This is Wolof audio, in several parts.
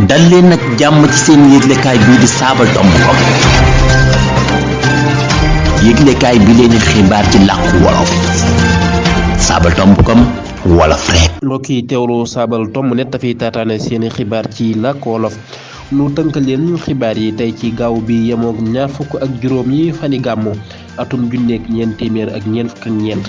dal leen nag jàmm ci seen yëglekaay bii di Sabadombcom yëglekaay bi leen xibaar ci làkku wolof Sabadombcom wolof rek. mbokk yi teewlu Sabadombcom net dafay taataane seeni xibaar ci làkku wolof nu tënk leen xibaar yi tey ci gaaw bi yemoog ñaar fukk ak juróom yi fani gàmmu atum junneeg ñeent téeméer ak ñeent fukk ak ñeent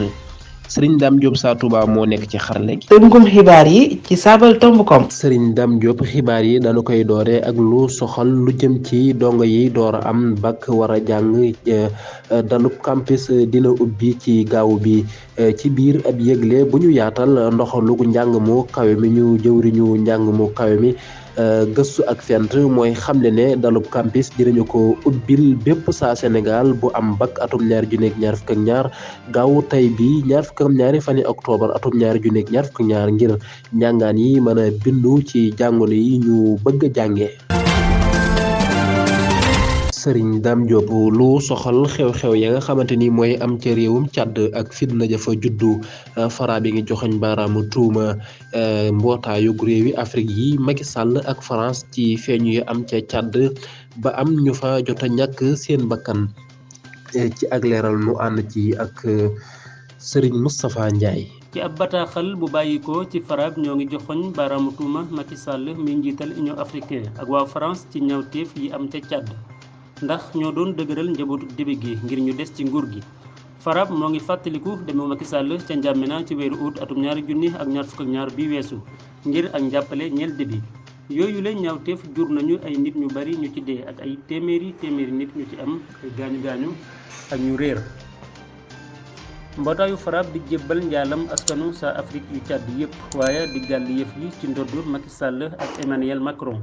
Serigne Dame Diop Sa Touba moo nekk ci xarale gi. tënkum xibaar yi ci Sabadombcom. Serigne Dame Diop xibaar yi dañu koy doore ak lu soxal lu jëm ci dongo yi door a am bac war a jàng dalub campus dina ubbi ci gaaw bi ci biir ab yëgle bu ñu yaatal ndoxalu njàng mu kawe mi ñu jëwriñu njàng mu kawe mi gëstu ak fent mooy xamle ne dalub campus dinañu ko ubbil bépp saa Sénégal bu am bac atum ñaari junneeg ñaar fukk ak ñaar gaawu tey bi ñaar fukk ak ñaari fani octobre atum ñaari junneeg ñaar fukk ak ñaar ngir njàngaan yi mën a bindu ci jàngoro yi ñu bëgg a jàngee. Serigne Dame Diop lu soxal xew-xew ya nga xamante ni mooy am ca réewum Càdd ak fitna ja fa juddu Fara bi ngi joxoñ baaraamu tuuma mbootaayu réewi Afrique yi Macky Sall ak France ci feeñu yu am ca Càdd ba am ñu fa jot a ñàkk seen bakkan ci ak leeral nu ànd ci ak Serigne Moustapha Ndiaye. ci ab bataaxal bu bàyyikoo ci FRAPP ñoo ngi joxoñ baaraamu tuuma Macky Sall mi njiital Union africaine ak waa France ci ñaawteef yi am ca Càdd ndax ñoo doon dëgëral njabootu dibi gi ngir ñu des ci nguur gi. FRAPP moo ngi fàttaliku demu Macky Sall ca N'Djamena ci weeru août atum 2022 bi weesu ngir ak njàppale ñeel dibi yooyu leen ñaawteef jur nañu ay nit ñu bari ñu ci dee ak ay téeméeri nit ñu ci am ay gaañu ak ñu réer. mbootaayu FRAPP di jébbal njaalam askanu sa Afrique yu Càdd yépp waaye di gàll yëf yi ci ndoddu Macky Sall ak Emmanuel Macron.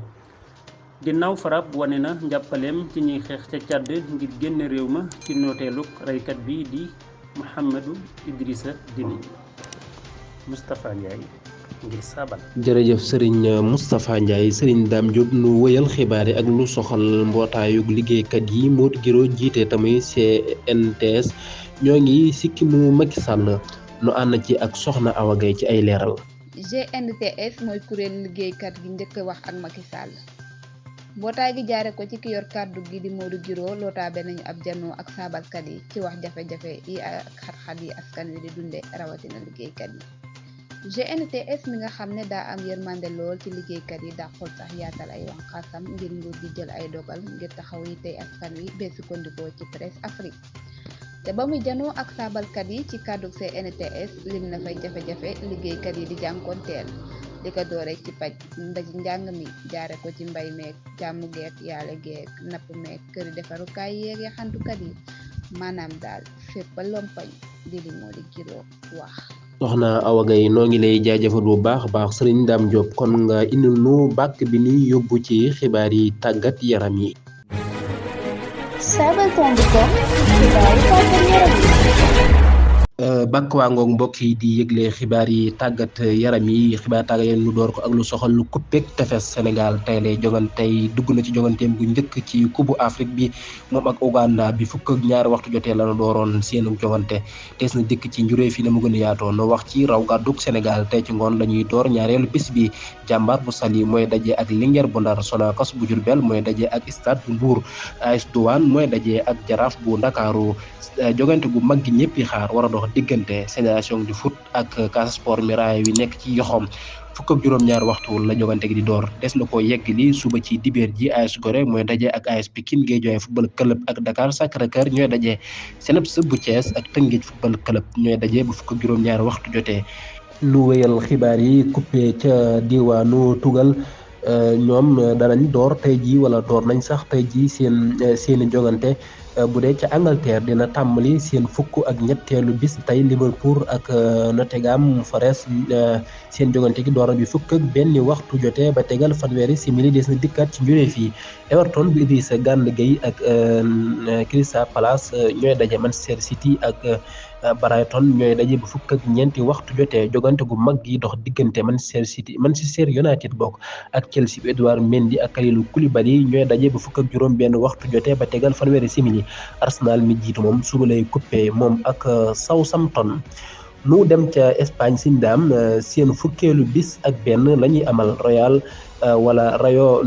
ginnaaw FRAPP wane na njàppaleem ci ñuy xeex ca Càdd ngir génn réew ma ci nooteeluk reykat bi di Mouhamadou Idrissa Déby. Moustapha Ndiaye ngir Sabal. jërëjëf Serigne Moustapha Ndiaye Serigne Dame Diop nu wëyal xibaar yi ak lu soxal mbootaayu liggéeykat yi Modou Giro jiite tamit CNTS ñoo ngi sikki mu Macky Sall nu ànd ci ak Soxna Awa Gaye ci ay leeral. GNTS mooy kuréel liggéeykat gi njëkk wax ak Macky Sall. mbootaay gi jaare ko ci ki yor kàddu gi di Modou Giro lootaabe nañu ab janoo ak saabalkat yi ci wax jafe-jafe yi ak xat-xat yi askan wi di dunde rawatina liggéeykat yi. GNTS mi nga xam ne daa am yërmande lool ci liggéeykat yi dàqul sax yaatal ay wanqaasam ngir nguur gi jël ay dogal ngir taxaw yi tey askan wi bee sukkandikoo ci presse Afrique. te ba muy janoo ak saabalkat yi ci kàddu CNTS lim na fay jafe-jafe liggéeykat yi di jànkoonteel li ko doore ci paj njàng mi jaare ko ci mbay meek jàmm geek yaale geek napp meek këri defarukaay yeeg yaxantukat yi maanaam daal fépp a lompañ di li Modou Giro wax. Soxna Awa Gaye noo ngi lay jaajëfal bu baax Serigne Dame Diop kon nga indil nu bàkk bi ni yóbbu ci xibaar yi tàggat yaram yi. Sabadombcom xibaar yi tàggat yaram yi. bàkk waa ngoog mbokk yi di yëgle xibaar yi tàggat yaram yi xibaar tàggat yaram lu door ko ak lu soxal lu kuppeek tefes Sénégal tey lay jogante tey dugg na ci joganteem gu njëkk ci Coupe Afrique bi moom ak Ouganda bi fukk ak ñaari waxtu jotee la dooroon seenu jogante tees na dikk ci njuree fi na mu gën a yaatoo no wax ci raw gàddug Sénégal tey ci ngoon la ñuy door ñaareelu bis bi Jàmbaar bu Saly mooy daje ak Linguère bu Ndar Sonacos bu Diourbel mooy daje ak Stade bu Mbour AS Douane mooy daje ak Jaraaf bu Ndakaaru jogante gu mag gi ñëpp xaar war a dox diggante Génération du foot ak Casa Sport Miraille wi nekk ci yoxom fukk ak juróom-ñaar waxtu la jogante gi di door des na ko yegg li suba ci dibeer ji AS Gorée mooy daje ak AS Pikine Guédiawaye football club ak Dakar Sacré-Cœur ñooy daje CNEPS bu Thiès ak Teungueth football club ñooy daje bu fukk ak juróom-ñaar waxtu jotee. lu wéyal xibaar yi coupé ca diwaanu Tugal ñoom danañ door tey jii wala door nañ sax tey jii seeni jogante bu dee ca Angleterre dina tàmbali seen fukk ak ñetteelu bis tey Liverpool ak Nottingham Forest seen jogante gi door bi fukk ak benn waxtu jotee ba tegal fanweeri simili des na dikkaat ci njuree fii Everton bu Idrissa Gana Gueye ak Crystal Palace ñooy daje Manchester City ak Brighton ñooy daje bu fukk ak ñeenti waxtu jotee jogante gu mag gi dox diggante Manchester United bokk ak Chelsea bu Edouard Mendy ak Kalidou Koulibaly ñooy daje bu fukk ak juróom benn waxtu jotee ba tegal fanweeri simili Arsenal mi jiitu moom suba lay coupé moom ak Southampton nu dem ca Espagne sin daam seen fukkeelu bis ak benn la ñuy amal Real wala Rayo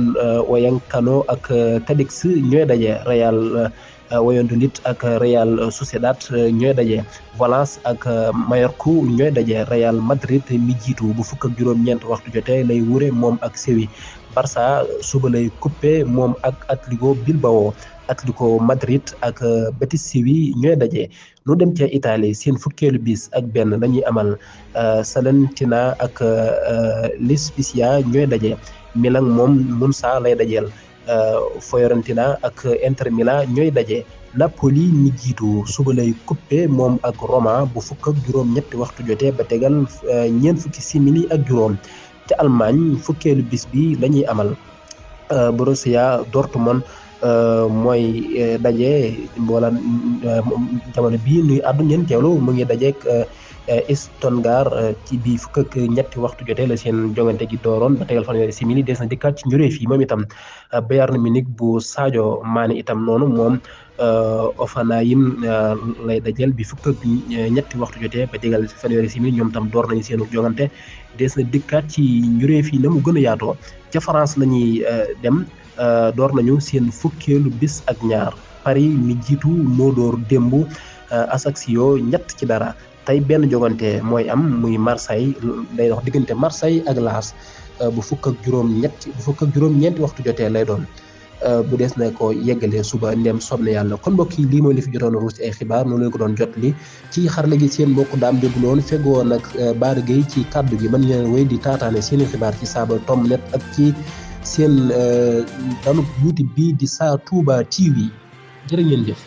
Vallecano ak Cadix ñooy daje Real Valladolid ak Real Sociedad ñooy daje Valence ak Mallorca ñooy daje Real Madrid mi jiitu bu fukk ak juróom-ñeent waxtu jotee lay wure moom ak Séville Barça suba lay coupé moom ak Atlético Bilbao Atlético Madrid ak Betis Séville ñooy daje nu dem ca Italie seen fukkeelu bis ak benn lañuy amal Salernitana ak Spezia ñooy daje Milan moom Monza lay dajeel Fiorentina ak Inter Milan ñooy daje Napoli mi jiitu suba lay coupé moom ak Roma bu fukk ak juróom-ñetti waxtu jotee ba tegal ñeent fukki simili ak juróom ca Allemagne fukkeelu bis bi lañuy amal Borussia Dortmund mooy daje wala jamono bii nuy àddu ngeen teewlu mu ngi dajeek Stuttgart ci bi fukk ak ñetti waxtu jotee la seen jongante gi dooroon ba tegal fanweeri simili des na dikkaat ci njuréef yi moom itam Bayern Munich bu Sadio Mané itam noonu moom Hoffenheim lay dajeel bi fukk ak ñetti waxtu jotee ba tegal fanweeri simili ñoom tam door nañu seenu jongante des na dikkaat ci njuréef yi na mu gën a yaatoo ca France lañuy dem door nañu seen fukkeelu bis ak ñaar Paris mi jiitu moo door démb Ajaccio 3-0 tey benn jogante mooy am muy Marseille day dox diggante Marseille ak Lens bu fukk ak juróom-ñeenti waxtu jotee lay doon bu des na ko yeggalee suba ndem soob na yàlla kon mbokk yi lii mooy li fi jotoon a ruus ci ay xibaar noonu leen ko doon jot li ci xarala gi seen mbokk daam dégg noonu fegoo nag Bara Gueye ci kàddu gi mën ngeen wéy di taataane seeni xibaar ci Sabadotomnet ak ci seen danub YouTube bi di Sa Touba TV jërë ngeen jëf